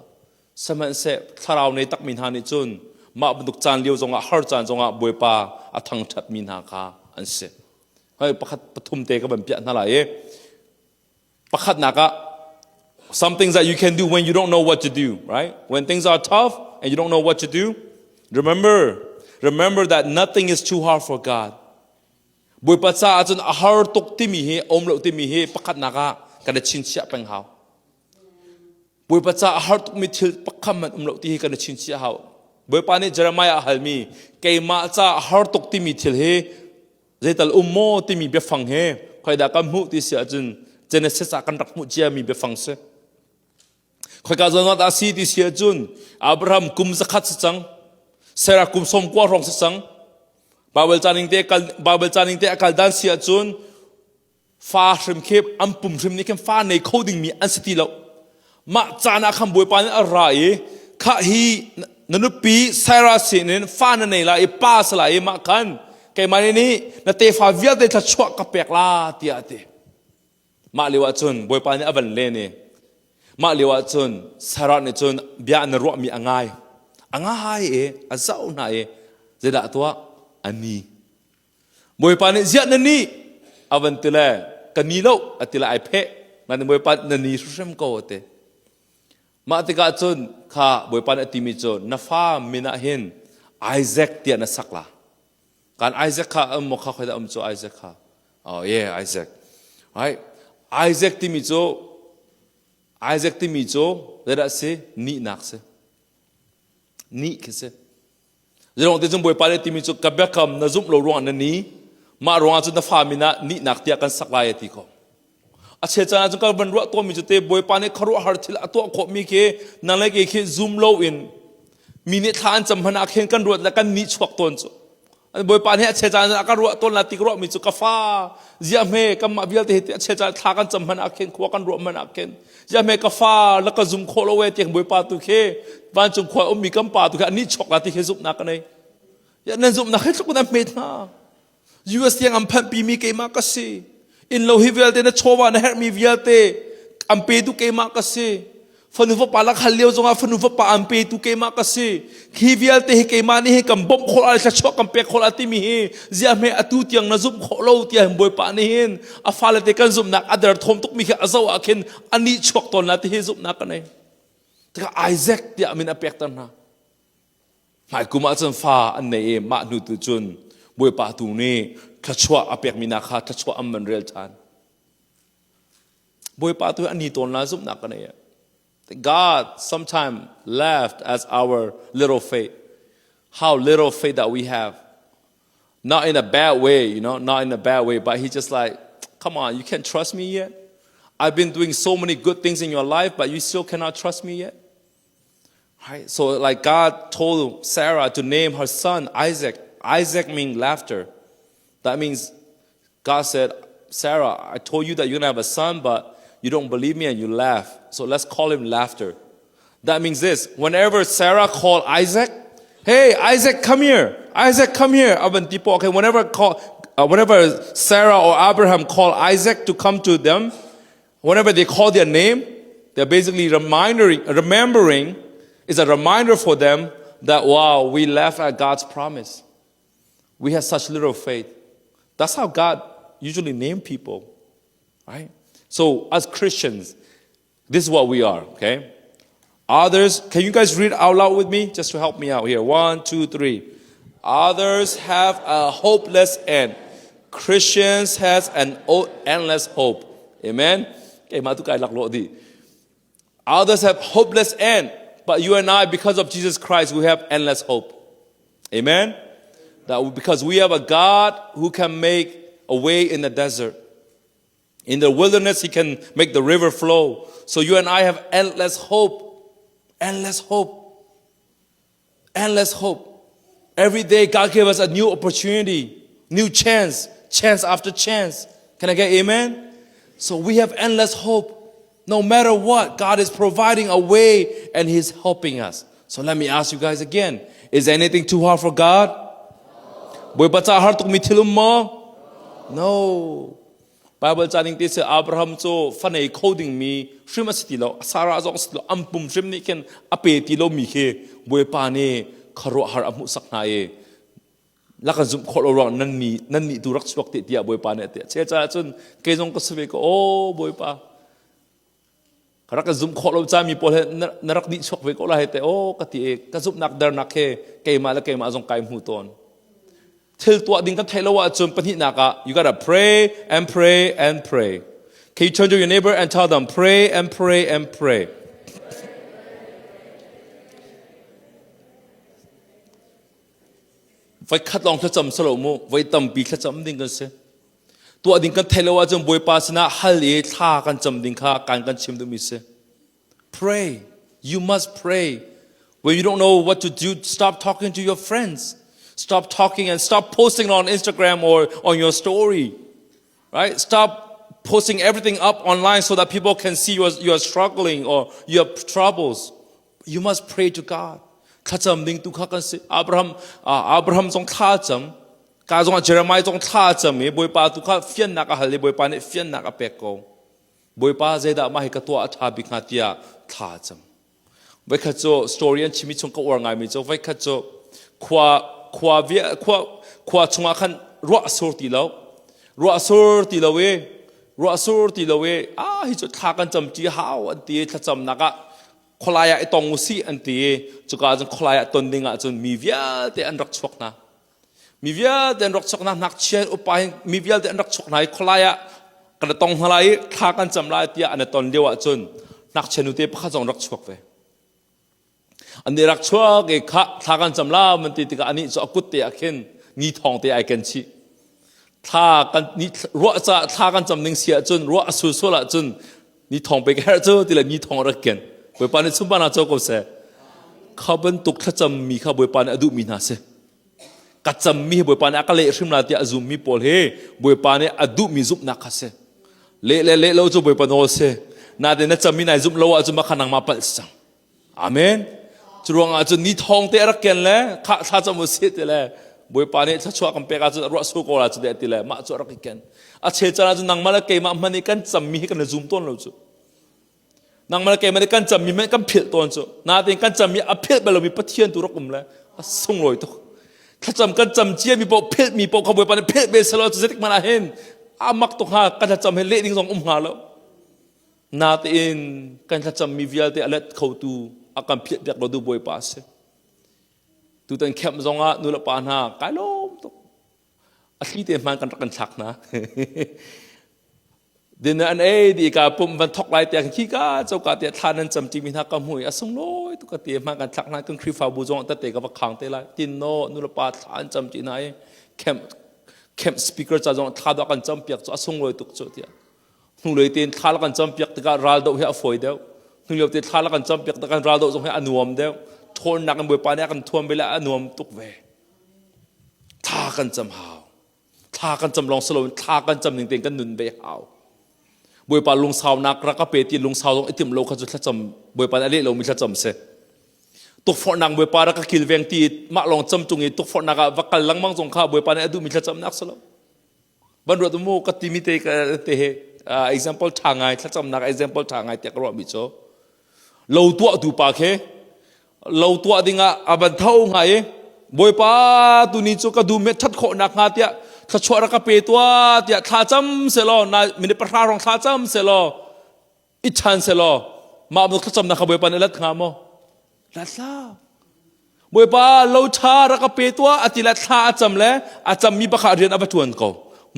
Sihmanhseh thlarau nei takmi hna nih cun mah bantuk caan lio zongah har caan zongah Bawipa a thangṭhatmi hna kha an si. Hoi pakhat pathum te ka van piah hna lai i Pakhatnak ah, some things that you can do when you don't know what to do, right? When things are tough and you don't know what to do, remember, remember that nothing is too hard for God. Bawipa caah cun a har tuk timi hi um lo timi hi pakhatnak ah kan i chinchiah peng hau. Bawipa caah a har tukmi thil pakhat hmanh um lo ti hi kan i chinchiah hau. Bawipa nih Jeremiah a halmi keimah caah a har tuk timi thil hi zeital um maw timi biafang he khoidah kan hmuh ti si ahcun Genesis ah kan rak hmuh ciami biafang si. Khoika zawn ah dah si ti si ahcun Abraham kum zakhat si cang, Sarah kum sawm kua hrawng si cang. Bible caning te kal Bible caning te a kal dan si ahcun fa hrim khi an pum hrim nih khin fa nei kho dingmi an si ti lo mah caan ah khan bawipa nih a ra i khah hi na nupi Sarah sinin fa na nei lai i pa si lai i mah khan keimah nih nih na tefa vialte thluachuah ka pek la tiah a ti mah lio ah cun bawipa nih a van len i mah lio ah cun Sarah nih cun bia an ruahmi a ngai a ngai i a zoh hna i zeidah tuah a ni Bawipa nih ziah na nih a van ti le ka ni lo a ti le ai pheh nain Bawipa na ni hrimhrim ko a ti mah tikah cun kha Bawipa nih a timi cu na fa min ah hin Isaac tiah na sak la kan Isaac kha um maw kha khoi dah um cu Isaac kha oh yeah Isaac right Isaac timi cu Isaac timi cu zeidah si nihnak si nih khi si Zirong te cun Bawipa nih timi cu ka biakam na zumh lo ruangah na ni mah ruangah cun na fa min ah nihnak tiah kan sak lai a ti ko. A chel caan ah cun ka van ruah tawnmi cu te Bawipa nih khuaruahhar thil a tuah khawhmi khi nang le kei khi zum lo in mi nih thla an cam hmanh ah khin kan ruat le kan nih chuak tawn cu. Bawipa nih a chel caan ah ka ruah tawn la ti ka ruahmi cu ka fa ziah hme kanmah vialte hi a chel caan thla kan cam hmanh ah khin khua kan ruah hmanh ah khin ziah hme ka fa la ka zum khawh lo e tiang Bawipa tu khi vancung khua ummi kan pa tu khi ani chok la ti khi zumhnak ka nei ya nan zumhnak hi tluk in a hmet hna US tiang an phanh pimi keimah ka si inn lo hi vialte na chawva na herhmi vialte an pe tu keimah ka si. Fanu fapa lak hal lio zongah fanu fapa an petu keimah ka si. Hi vialte hi keimah nih hi kan bawmh khawh lai, thluachuah kan pek khawh lai timi hi ziah hme atu tiang na zumh khawh lo tiah hin Bawipa nih hin a fale te kan zumhnak a derthawm tukmi khi a zoh ah khin a nih chuak tawn la ti hi zumhnak ka nei. Tikah Isaac tiah min a pekter hna. Hmaikum ah cun fa an nei i mah hnu tu cun Bawipa tu nih thluachuah a pekmi hna kha thluachuah an man rel ṭhan. Bawipa tu hi a ni tawn la zumhnak ka nei. God sometimes left as our little faith. How little faith that we have. Not in a bad way, you know, not in a bad way, but he just like, come on, you can't trust me yet. I've been doing so many good things in your life, but you still cannot trust me yet. Right? So like God told Sarah to name her son Isaac. Isaac means laughter. That means God said, Sarah, I told you that you're gonna have a son, but you don't believe me and you laugh. So let's call him laughter. That means this whenever Sarah called Isaac, hey, Isaac, come here. Isaac, come here. Okay, whenever, call, uh, whenever Sarah or Abraham called Isaac to come to them, whenever they call their name, they're basically reminding, remembering, is a reminder for them that, wow, we laugh at God's promise. We have such little faith. That's how God usually name people, right? So as Christians, this is what we are, okay? Others, can you guys read out loud with me just to help me out here? One, two, three. Others have a hopeless end. Christians has an endless hope. Amen. Others have hopeless end, but you and I, because of Jesus Christ, we have endless hope. Amen. That because we have a God who can make a way in the desert. In the wilderness, He can make the river flow. So you and I have endless hope. Endless hope. Endless hope. Every day, God gave us a new opportunity, new chance, chance after chance. Can I get amen? So we have endless hope. No matter what, God is providing a way and He's helping us. So let me ask you guys again Is anything too hard for God? Bawipa ca har tukmi thil um maw? No. Bible ca ning ti si Abraham cu fa nei kho dingmi hrim a si ti lo Sarah zong si lo an pum hrim nih khin a pe ti lomi khi Bawipa nih khuaruahhar a hmuhsak hna i la kan zumh khawh lo ruang nan ni nan nih tu rak chuak te tiah Bawipa nih a ti. Chel caah cun kei zong ka si ve ko o Bawipa Ka rak ka zumh khawh lo ca mi pawl he na rak nih chuak ve ko lai te o ka ti i ka zumhnak dernak he keimah le keimah zong kai hmu tawn. Thil tuah ding kan theih lo ahcun pahnihnak ah you gotta pray and pray and pray. Can you turn to your neighbor and tell them pray and pray and pray. Voi khat lawng thlacam salo mu, voi tampi thlacam ding kan si. Tuah ding kan theih lo ahcun Bawipa sinah hal i thla kan cam ding kha kan kan chim duhmi si. Pray. You must pray. When you don't know what to do, stop talking to your friends. Stop talking and stop posting on Instagram or on your story. Right? Stop posting everything up online so that people can see you are, you are struggling or you have troubles. You must pray to God. Thlacam ding tu kha kan si. Abraham, uh, Abraham zong thla cam. Ka zong ah Jeremiah zong thla a cam i Bawipa tu kha fiannak a hal i Bawipa nih fiannak a pek ko. Bawipa zeidah mah hi ka tuah a ṭha bik hnga tiah thla a cam. Voikhat cu story an chimi chung ka uar ngaimi cu voikhat cu khua khua khua khua chungah khan ruah a sur ti lo. Ruah a sur ti lo i ruah a sur ti lo i ah hi cu thla kan cam ṭi hau an ti i thlacamnak ah khualai ah i tong usih an ti i cuka ah cun khualai ah ton ding ah cun mi vialte an rak chuak hna. Mi vialte an rak chuak hna, ngakchia upa hin mi vialte an rak chuak hna i khualai ah kan i tong hna lai i thla kan cam lai tiah an i ton lio ahcun ngakchia nute pakhat zong rak chuak ve. An nih rak chuak i kha thla kan cam la man ti tikah anih cu a kut te ah khin ni thawng te ai ken chih. Thla kan ni ruah ca thla kan cam ning si ahcun ruah a sul sual ahcun ni thawng pe ka herh cu ti le ni thawng rak ken. Bawipa nih sunparnak co ko seh. Kha bantuk thlacam mi kha Bawipa nih a duhmi hna si. Ka cammi hi Bawipa nih a ka leh hrim la tiah a zummi pawl hi Bawipa nih a duhmi zumhnak kha si. Leh le leh lo cu Bawipa nawl si. Nain na cammi nai zumh lo ahcun mah kha nangmah palh si cang. Amen. Cu ruangah cun ni thawng te a rak ken le kha thla cam u sih ti le Bawipa nih thluachuah kan pek ahcun a ruah sur ko la cu ti le mah cu a rak i ken. A chel caan ahcun nangmah le keimah hmanh nih kan cammi hi kan i zum tawn lo cu. Nangmah le keimah nih kan cammi hmanh kan philh tawn cu. Nain kan cammi a philh bal lomi Pathian tu rak um le a sunglawi tuk. Thlacam kan cam ciami paoh philhmi paoh kha Bawipa nih philh ve selaw cu zeitik hmanh ah hin a mak tuk hnga kan thlacam hi leh ding zong um hnga lo. Natein kan thlacammi vialte a let khotu a kan philh piak lo tu Bawipa a si. Tutan camp zongah nu le pa hna kai lawm tuk. A thli te hmaan kan rak kan thlak hna. Din an ei di ka pum van thok lai tiang khi ka choka te thla nan cam timi hna ka hmu i a sunglawi tuk ka ti hmaan kan thlak hna kan Khrihfabu zong tete ka va khang te lai tin no nu le pa thla an cam ti hna i camp camp speaker ca zong thla dawh kan cam piak cu a sunglawi tuk cu tiah hnulei tein thla la kan campiak tikah raldoh hi a fawi deuh hnulio te thla la kan campiak tikah raldoh zong hi a nuam deuh ṭhawnnak in Bawipa nih a kan thuam ve le a nuam tuk ve thla kan cam hau thla kan cam lawng si loin thla kan cam ning tein kan nun ve hau Bawipa lungsaunak rak ka pe ti lungsau zong i timh lo kha cu thlacam Bawipa nih a leh lomi thlacam si tukforhnak Bawipa rak ka kilveng ti mah lawng cam tung i tukforhnak ah va kal lengmang zong kha Bawipa nih a duhmi thlacamnak si lo Van ruat mu ka timi te te he example tha ngai thlacamnak example tha ngai tiah ka ruahmi cu lo tuah tu pa khi lo tuah dingah a van tho hnga i Bawipa tuni cu ka dum that khawh nak hnga tiah thluachuah rak ka pe tuah tiah thla cam selaw na minute pahra rong thla cam selaw i chan selaw mah bantuk thlacamnak kha Bawipa nih a lat hnga maw? Lat hlah. Bawipa lo ṭha rak ka pe tuah a ti le thla a cam le a cammi bakha rian a va ṭuan ko.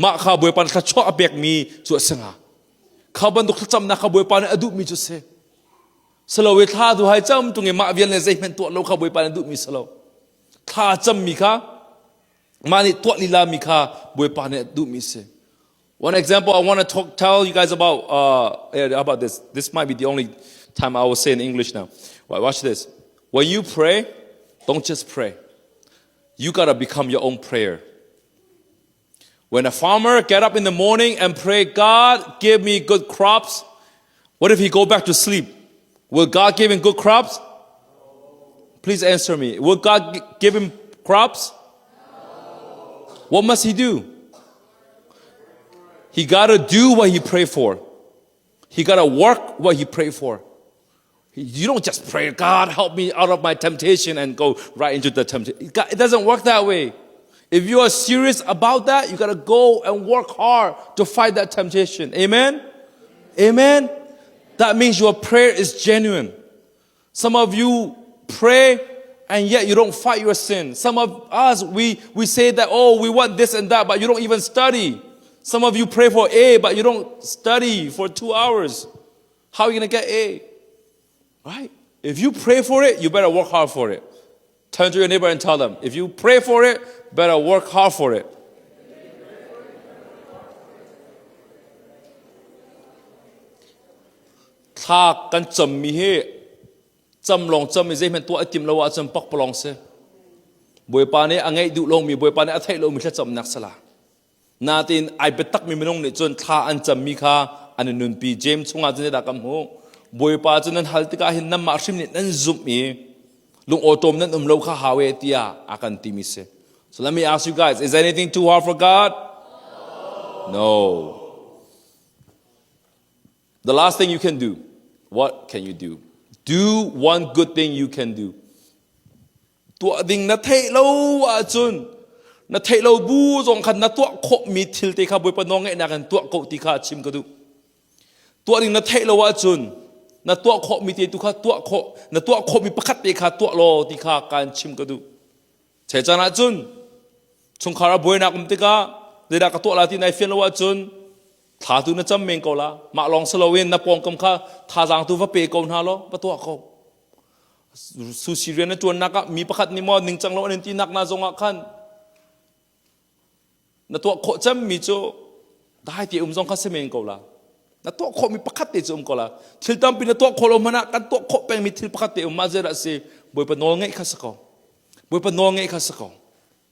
Mah kha Bawipa nih thluachuah a pekmi cu a si hnga. Kha bantuk thlacamnak kha Bawipa nih a duhmi cu a si. Silo i thla tu hai cam tung i mah vial le zeihmanh tuah lo kha Bawipa nih a duhmi si lo. Thla cammi kha mah nih tuah lila mi kha Bawipa nih a duhmi si. One example I want to talk, tell you guys about, uh, about this. This might be the only time I will say in English now. Watch this. When you pray, don't just pray. You gotta become your own prayer. When a farmer get up in the morning and pray, God, give me good crops. What if he go back to sleep? Will God give him good crops? Please answer me. Will God give him crops? What must he do? He gotta do what he pray for. He gotta work what he pray for. You don't just pray, God, help me out of my temptation and go right into the temptation. It doesn't work that way. If you are serious about that, you gotta go and work hard to fight that temptation. Amen? Amen? That means your prayer is genuine. Some of you pray and yet you don't fight your sin. Some of us, we, we say that, oh, we want this and that, but you don't even study. Some of you pray for A, but you don't study for two hours. How are you going to get A? Right? If you pray for it, you better work hard for it. Turn to your neighbor and tell them, if you pray for it, better work hard for it. Thla kan cammi hi cam lawng cam i zeihmanh tuah i tim lo ahcun pakpalawng si. Bawipa nih a ngeih duh lomi, Bawipa nih a theih lomi thlacamnak si la. Natin ai biatakmi minung nih cun thla an cammi kha an i nunpi. James chungah cun zeidah kan hmuh? Bawipa cu nan hal tikah hin nanmah hrim nih nan zumh i lungawṭawm nan um lo kha hau e tiah a kan timi si. So let me ask you guys, is anything too hard for God? No. The last thing you can do, what can you do? Do one good thing you can do. Tuah ding na theih lo ahcun na theih lo bu zong khan na tuah khawhmi thil te kha Bawipa nawlngeihnak in tuah ko ti kha chim ka duh. Tuah ding na theih lo ahcun na tuah khawhmi te tu kha tuah khawh na tuah khawhmi pakhat te kha tuah law ti kha kaan chim ka duh. Chei caan ahcun chungkhar ah buainak um tikah zeidah ka tuah la ti nai fian lo ahcun thla tu na cam men ko la mah lawng si loin na pawngkam kha thazaang tu va pe ko hna law va tuah ko sushi rian na ṭuannak ah mi pakhat nih maw ningcang lo an in tinak na zongah khan na tuah khawh cemmi cu dai te um zong kha si men ko la na tuah khawhmi pakhat te cu um ko la thil tampi na tuah khawh lo hmanh ah kan tuah khawh pengmi thil pakhat te um mah zeidah si bawipa nawl ngeih kha si ko bawipa nawl ngeih kha si ko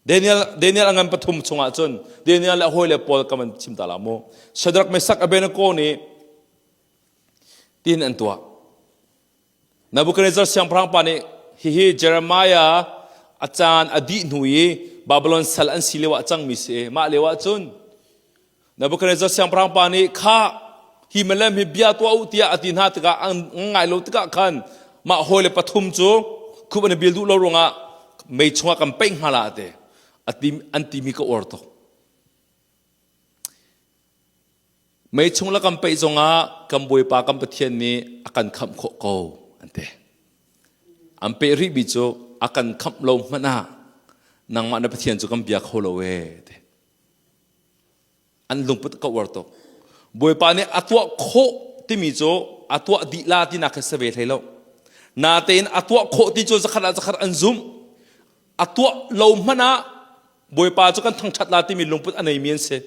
Daniel, Daniel a ngan pathum chungah cun Daniel le a hawile pawl ka van chim ta la mu. Shadrach, Meshach, Abednego nih tin an tuah. Nebuchadnezzar siangpahrang pa nih hihi Jeremiah a caan a dih hnu i Babylon sal an si lio ah cangmi si. Mah lio ah cun Nebuchadnezzar siangpahrang pa nih kha. Hi milem hi bia tuah u tiah a ti hna tikah an ngai lo tikah khan mah hawile pathum cu khup an i bil duh lo ruangah mei chungah kan peih hnga la te an timi ka uar tuk. Mei chung le kan peih zongah kan Bawipa kan Pathian nih a kan khamh khawh ko an ti. An peh rihmi cu a kan khamh lo hmanh ah nangmah na Pathian cu kan bia kho lo ee ti. An lungput ka uar tuk. Bawipa nih a tuah khawh timi cu a tuah dih la tinak khi si ve hlei lo. Natein a tuah khawh ti cu zakhat ah zakhat an zumh. A tuah lo hmanh ah Bawipa cu kan thangṭhat la timi lungput a neimi an si.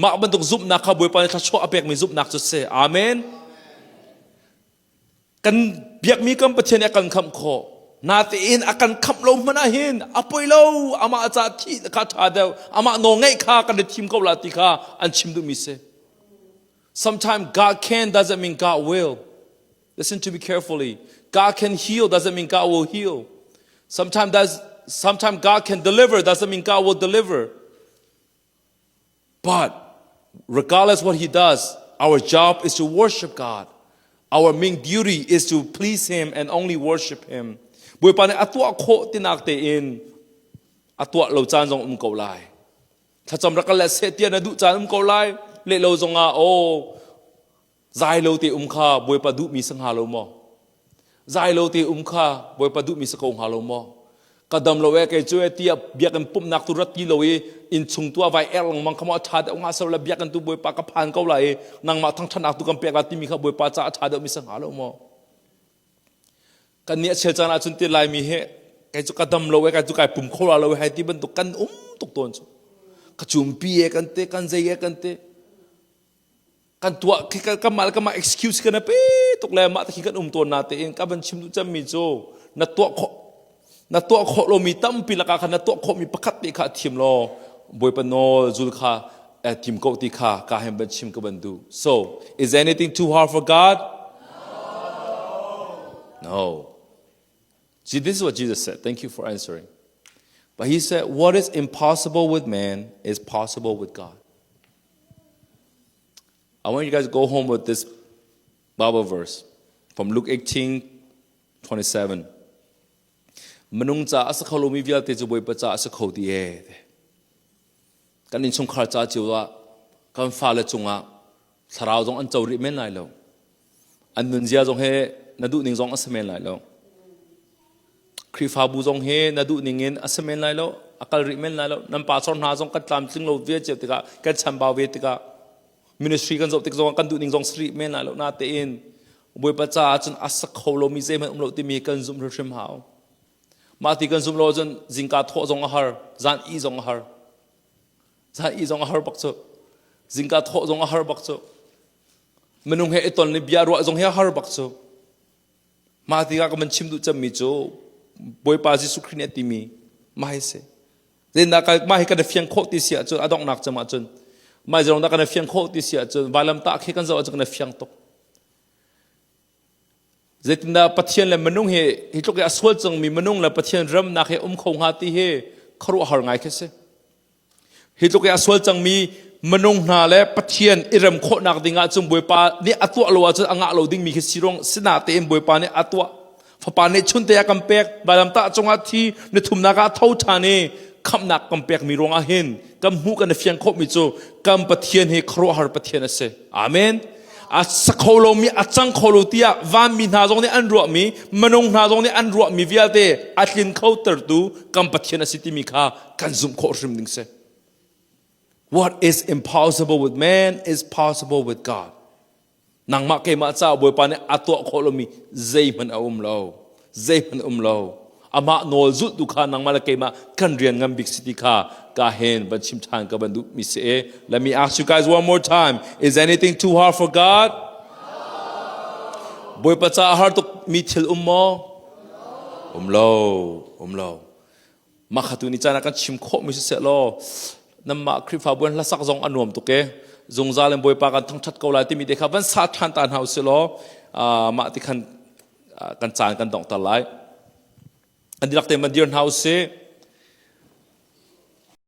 Mah bantuk zumhnak kha Bawipa nih thluachuah a pekmi zumhnak cu si. Amen. Kan biakmi kan Pathian nih a kan khamh khawh. Natein a kan khamh lo hmanh ah hin a poi lo amah ca thih kha ṭha deuh amah nawl ngeih kha kan i thim ko la ti kha an chim duhmi si. Sometimes God can doesn't mean God will. Listen to me carefully. God can heal doesn't mean God will heal. Sometimes that's sometimes God can deliver doesn't mean God will deliver. But regardless what he does, our job is to worship God. Our main duty is to please him and only worship him. Bawipa nih a tuah khawh tinak tein a tuah lo caan zong um ko lai. Thlacam rak le seh tiah na duh caan um ko lai. Leh lo zongah oh Zai lo te um kha Bawipa duhmi si hnga lo maw? Zai lo te um kha Bawipa duhmi si ko hnga lo maw? Ka dam lo e kei cu e tiah biakinn pumhnak tu rat ti lo i inn chung tu ah vai er lengmang kha maw a ṭha deuh hnga silo le biakinn tu Bawipa ka phan ko lai i nangmah thangṭhatnak tu kan pek la timi kha Bawipa caah a ṭha deuhmi si hnga lo maw? Kan nih a chel caan ahcun ti Laimi hi kei cu ka dam lo e kai cu kai pum kho la lo e hei ti bantuk kan um tuk tawn cu. Ka cumpi e kan te kan zei e kan te kan tuah khi kanmah le kanmah excuse kan pe tuk le mah khi kan um tawn na tein ka van chim duh cemmi cu na tuah khawh na tuah khawh lomi tampi lakah khan na tuah khawhmi pakhat te kha thim law Bawipa nawl zul kha tim ko ti kha ka hem van chim ka van duh. So is anything too hard for God? No. See, this is what Jesus said. Thank you for answering. But he said, What is impossible with man is possible with God. I want you guys to go home with this Bible verse from Luke 18 27. Minung ca a si kho lomi vialte cu Bawipa ca a si kho ti e. Kan innchungkhar ca cio ah kan fale cungah thlarau zong an co rih men lai lo. An nunzia zong he na duh ning zong a si men lai lo. Khrihfabu zong hi na duh ning in a si men lai lo, a kal rih men lai lo. Nan pastor hna zong kan tlamtling lo ve cio tikah, kan chambau ve tikah, ministry kan zoh tik zong kan duh ning zong si rih men lai lo. Natein Bawipa caah cun a sak kho lomi zeihmanh um lo timi kan zumh hrimhrim hau. Mah ti kan zumh lo ahcun zingka thawh zong a har, zan ih zong a har. Zan ih zong a har bak cu. Zingka thawh zong a har bak cu. Minung he i ton le bia ruah zong hi a har bak cu. Mah tikah ka van chim duh cemmi cu Bawipa Jesuh Khrih nih a timi mah hi si. Zeidah mah hi kan i fiang khawh ti si ahcun a donghnak cem ahcun mah zeirong dah kan i fiang khawh ti si ahcun vailamtah khi kan zoh ahcun kan i fiang tuk. Zeitindah Pathian le minung hi hi tluk i a sual cangmi minung le Pathian remnak hi um kho hnga ti hi khuaruahhar ngai khi si. Hi tluk i a sual cangmi minung hna le Pathian i rem khawhnak ding ahcun Bawipa nih a tuah lo ahcun a ngah lo dingmi khi si ruang sina tein Bawipa nih a tuah. Fapa nih chunte a kan pek, vailamtah cungah thi ni thumnak ah tho ṭhan i khamhnak kan pekmi ruangah hin kan hmuh kan i fiang khawhmi cu kan Pathian hi khuaruahhar Pathian a si. Amen. A sa kho lomi a cang kho lo tiah vanmi hna zong nih an ruahmi minung hna zong nih an ruahmi vialte a tlin kho tertu kan Pathian a si timi kha kan zumh khawh hrim ding si. What is impossible with man is possible with God. Nangmah keimah caah Bawipa nih a tuah khawh lomi zeihmanh a um lo. Zeihmanh um lo. Amah nawl zulh tu kha nangmah le keimah kan rian ngan bik si ti kha ka hen van chim ṭhan ka van duh mi si e. Let me ask you guys one more time. Is anything too hard for God? Bawipa caah har tuk mi thil um maw? Um lo, um lo. Mah kha tu ni caan ah kan chim khawhmi siseh law nanmah Khrihfabu an hlasak zong a nuam tuk e zungzal in Bawipa kan thangṭhat ko lai timi te kha van sa ṭhan ta hna usih law mah ti khan kan caan kan donghter lai. An dihlak tein van dir hna usih.